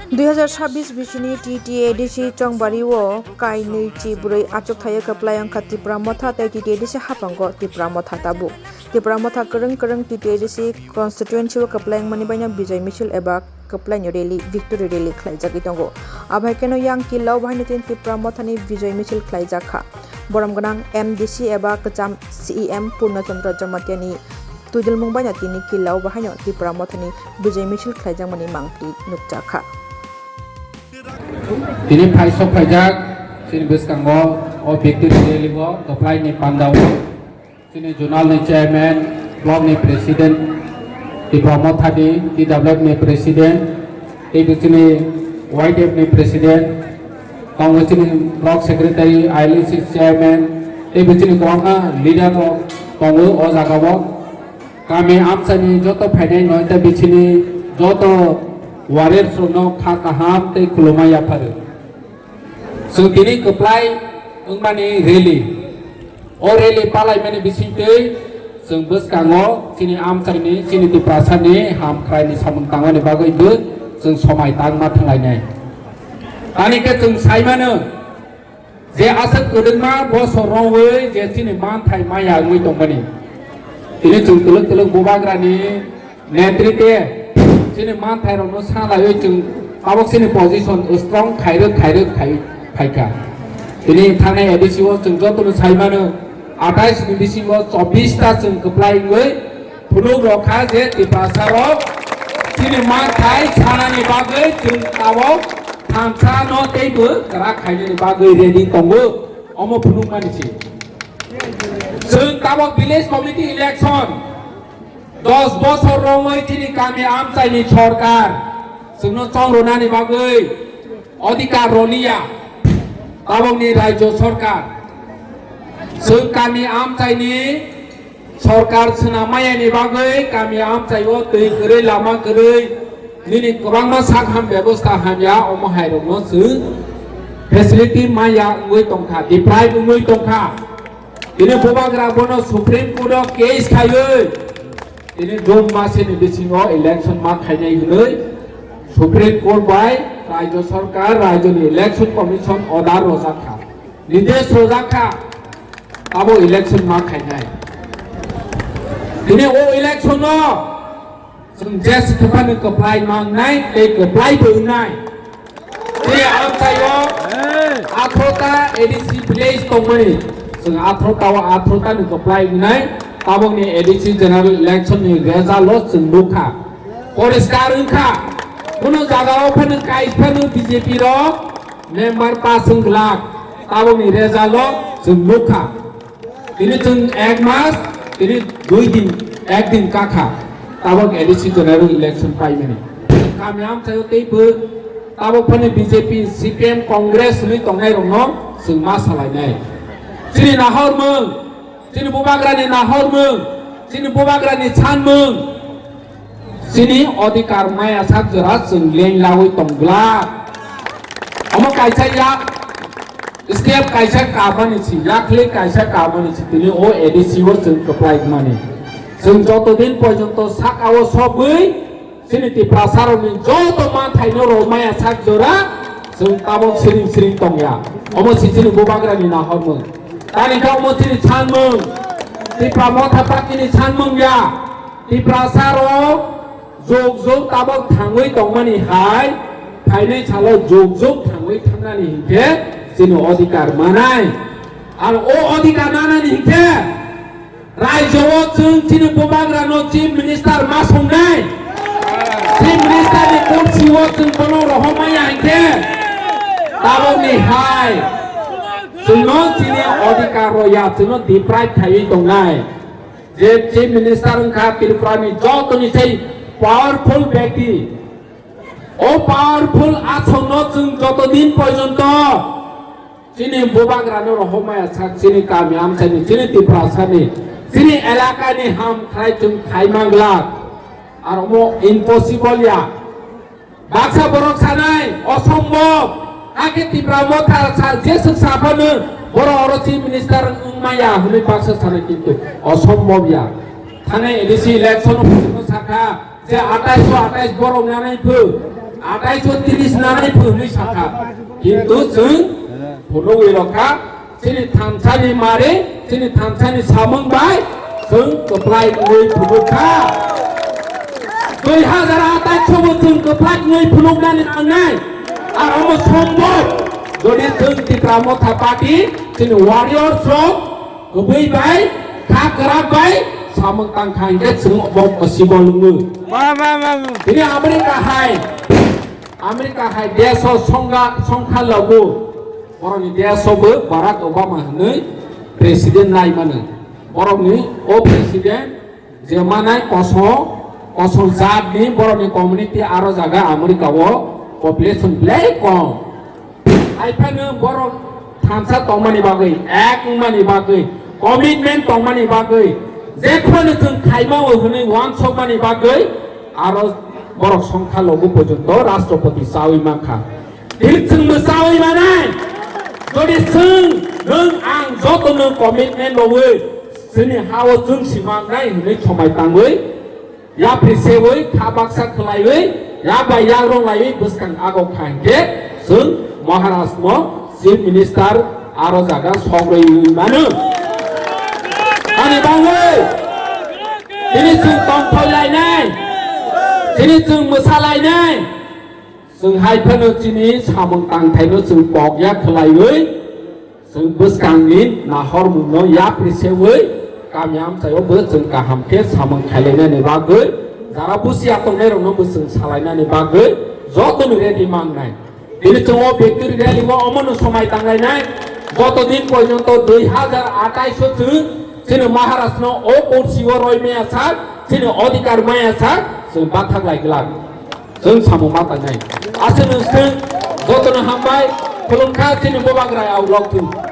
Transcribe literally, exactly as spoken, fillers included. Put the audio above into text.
Dui hazar sabbish bisini T T A D C chongbari o kainwi chi bwrwi achuk thaiwi kwplai wngkha Tipra Motha tei T T A D C haphango Tipra Motha tabuk. Tipra Motha kwrwng kwrwng T T A D C constituency o kwplai wngmani baino Bijoy Michil eba kwplaini rally, Victory Rally khlaijagwi tongo. Abo hai kheno yang killa o bahaino tin Tipra Mothani Bijoy Michil khlaijak kha. Borom gwnang M D C eba kwcham C E M Purna Chandra Jamatia ni twijlmung baino tini killa o bahaino Tipra Mothani Bijoy Michil khlaijakmani mangpili nukjakha. Tini phaisok phaijak chini bwskango o Victory Rally o kwplaini pandao chini zonal ni chairman, block ni president, Tipra Motha ni T W F ni president, tei bo chini Y D F ni president, tongo chini block secretary, I L C chairman, tei bo chini kwbangma leader rok tongo o jaga o. Kami amchaini joto phainai noita bichini joto warriors rokno kha kaham tei khulumma yapharu. Chwng tini kwplai wngmani rally. O rally palaimani bisingtwi chwng bwskango chini amchaini, chini Tiprasani hamkraini samung tangmani bagwi bo chwng somai tangma thanglainai. Tani khe chwng saimano, je aswk kwdwkma bosor romwi je chini manthai maya wngwi tongmani. Tini chwng twlwk twlwk bubagrani netritwe chini manthairokno salaiwi chwng tabuk chini position strong khairwk khairwk khai phaikha. Tini thangnai A D C o chwng jotono saimano, atais ni bisingo chobbish ta chwng kwplai wngwi phunuk rok kha je Tiprasa rok chini manthai sanani bagwi chwng tabuk thansa no teibo kwrak khainani bagwi ready tongo, omo phunukmani se. Chwng tabuk village committee election dos bosor romwi chini kami amchaini sorkar chwngno chongrwnani bagwi odhikar rwliya tabukni rajyo sorkar. Chwng kami amchaini sorkar swnammayani bagwi kami amchaio twi kwrwi, lama kwrwi, nini kwbangma sak ham bebosta hamya, omo hairokno chwng facility maya wngwi tongkha, deprive wngwi tongkha. Tini bubagra bono Supreme Court o case khaiwi tini June masini bisingo election ma khainai hwnwi Supreme Court bai Rajya Sarkar, Rajyani Election Commission order rwjak kha, nidesh rwjak kha, abo election ma khainai. Tini o election no chwng je se kwphano kwplai mangnai tei kwplai bo wngnai. Tei amchaio athrota A D C village tongmani, chwng athrota o athrota ni kwplai wngnai. Tabukni A D C general election ni result o chwng nukha, poriskar wngkha. Kuno jaga o phano kaisa phano B J P rok member pass wng glak, tabukni result o chwng nukha. Tini chwng ek mas, tini dui din, ek din kakha, tabuk A D C general election paimani. Kami amchaio teibo tabuk phani B J P, C P M, Congress hwnwi tongnairokno chwng ma salainai. Chini nahormung, chini bubagrani nahormung, chini bubagrani sanmung, chini odhikar maya sak jora chwng leng lawi tong glak. Omo kaisa yak step kaisa kabani si, yakli kaisa kabani si, tini o A D C o chwng kwplai mani. Chwng joto din porjonto saka o sogwi chini Tiprasa rokni joto manthaino rw maya sak jora chwng tabuk siring siring tongya. Omo si chini bubagrani nahormung. Tani khe omo chini sanmung. Tipra Motha Party ni sanmung ya. Tiprasa rok jug jug tabuk thangwi tongmani hai, phainai salo jug jug thangwi thangnani hinkhe chini odhikar manai. Ar o odhikar nanani hinkhe rajyo o chwng chini bubagrano chief minister ma songnai. Chief minister ni kursi o chwng bono rohormaya hinkhe tabukni hai chwngno chini odhikar rw ya, chwngno deprive khaiwi tongnai. Je chief minister wngkha Tripura ni jotoni sei powerful byakti. O powerful asokno chwng joto din porjonto chini bubagrano rohormaya sak chini kami amchaini, chini Tiprasani, chini elakani ham khlai chwng khai manglak. Ar omo impossible ya. Baksa borok sanai, osombob. Hakhe Tipra Motha sa, jeswk saphano borok oro chief minister wngmaya hwnwi baksa sanai, kintu osombob ya. Thanai A D C election o sakha je atais o atais borok nanai phu. Atai so tris nanai phunugwi sakha. Kintu chwng phunugwi rokha. Chini thansani mari, chini thansani samung bai chwng kwplai wngwi phunukha. Dui hazar atai so bo chwng kwplai wngwi phunuknani nangnai. Ar omo sombor. Jodi chwng Tipra Motha Party, chini warriors rok, kwbwi bai, kha kwrak bai, samung tang kha hwnkhe chwng bo kwsibo lwngo. Tini America hai, America hai desh o songkha, songkha logo, borokni desh o bo Barack Obama hwnwi president nai mano. Borokni o president je manai koso, koso jatni borokni community aro jaga America o population belai kom. Haiphano borok thansa tongmani bagwi, ek wngmani bagwi, commitment tongmani bagwi, jephano chwng khaimao hwnwi uansukmani bagwi, aro borok songkha logo porjonto Rashtrapati chawi mankha. Tini chwngbo chawi manai. Jodi chwng, nwng, ang jotono commitment rwwi chini ha-o chwng simangnai hwnwi somai tangwi, yapri sewi, kha baksa khwlaiwi, yak bai yak rok laiwi bwskang ago kha hwnkhe chwng Maharashtra no Chief Minister aro jaga sogrwi wngwi mano. Ani bagwi tini chwng tongthoi lainai, tini chwng mwsa lainai, chwng hai phano chini samung tangthaino chwng pokya khwlaiwi, chwng bwskangni nahormungno yapri sewi kami amchaio bo chwng kaham khe samung khailainani bagwi, jara busia tongnairokno bo chwng salainani bagwi jotoni ready mangnai. Tini chwng o victory rally o omono somai tanglainai. Joto din porjonto dui hazar atais o chwng chini Maharashtra no o kursi o roi maya sak, chini odhikar maya sak, chwng bathak lai glak. Chwng samung ma tangnai. Aswk nwng swng, jotono hambai, khulumkha chini bubagra aulok thung.